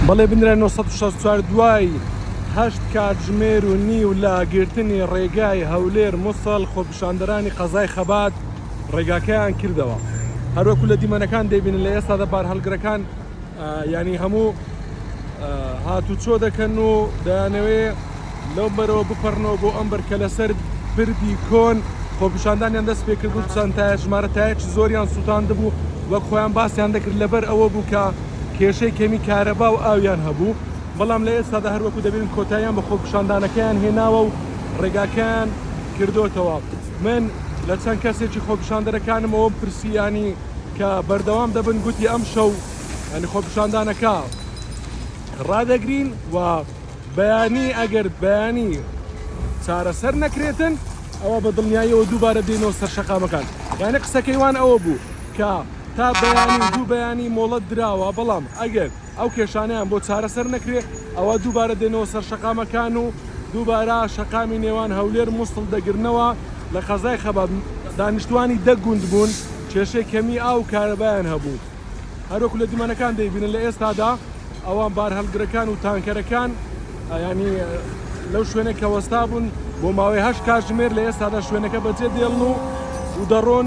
بەڵێ بنرای 964 دوای هەشت کاتژمێر و نیو لە گرتنی ڕێگای هەولێر موسڵ خۆپیشاندەرانی قەزای خەبات ڕێگاکەیان کردەوە هەروەکو لە دیمەنەکان دەیبینن لە ئێستادا بارهەڵگرەکان یانی هەموو هاتوچۆ دەکەن و دەیانەوێ لەو بەرەوە بپەڕنەوە بۆ ئەم بەر کە لەسەر پردی کۆن خۆپیشاندانیان دەست پێکرد و چەند تایە ژمارە تایەکی زۆریان سووتاندبوو وەک خۆیان باسیان دەکرد لەبەر ئەوە بوو کە کێشەی کەمی کارەبا و ئاویان هەبوو بەڵام لە ئێستادا هەروەکو دەبینن کۆتاییان بە خۆپیشاندانەکەیان هێناوە و ڕێگاکەیان کردۆتەوە من لە چەند کەسێکی خۆپیشاندەرەکانم ئەوەم پرسی یانی کە بەردەوام دەبن گوتی ئەمشەو یانی خۆپیشاندانەکە ڕادەگرین و بەیانی ئەگەر بەیانی چارەسەر نەکرێتن ئەوە بە دڵنیاییەوە دووبارە دێنەوە سەر شەقامەکان یعنی قسەکەی وان ئەوە بوو کە تا بەیانی و دوو بەیانی مۆڵەت دراوە بەڵام ئەگەر ئەو کێشانەیان بۆ چارەسەر نەکرێ ئەوا دووبارە دێنەوە سەر شەقامەکان و دووبارە شەقامی نێوان هەولێر موسڵ دەگرنەوە لە قەزای خەبات دانیشتوانی دە گوند بوون کێشەی کەمی ئاو و کارەبایان هەبوو هەروەکو لە دیمەنەکان دەیبینن لە ئێستادا ئەوان بارهەڵگرەکان و تانکەرەکان ینی لەو شوێنە کە وەستا بوون بۆ ماوەی هەشت کاتژمێر لە ئێستادا شوێنەکە بەجێ دێڵن و و دەڕۆن.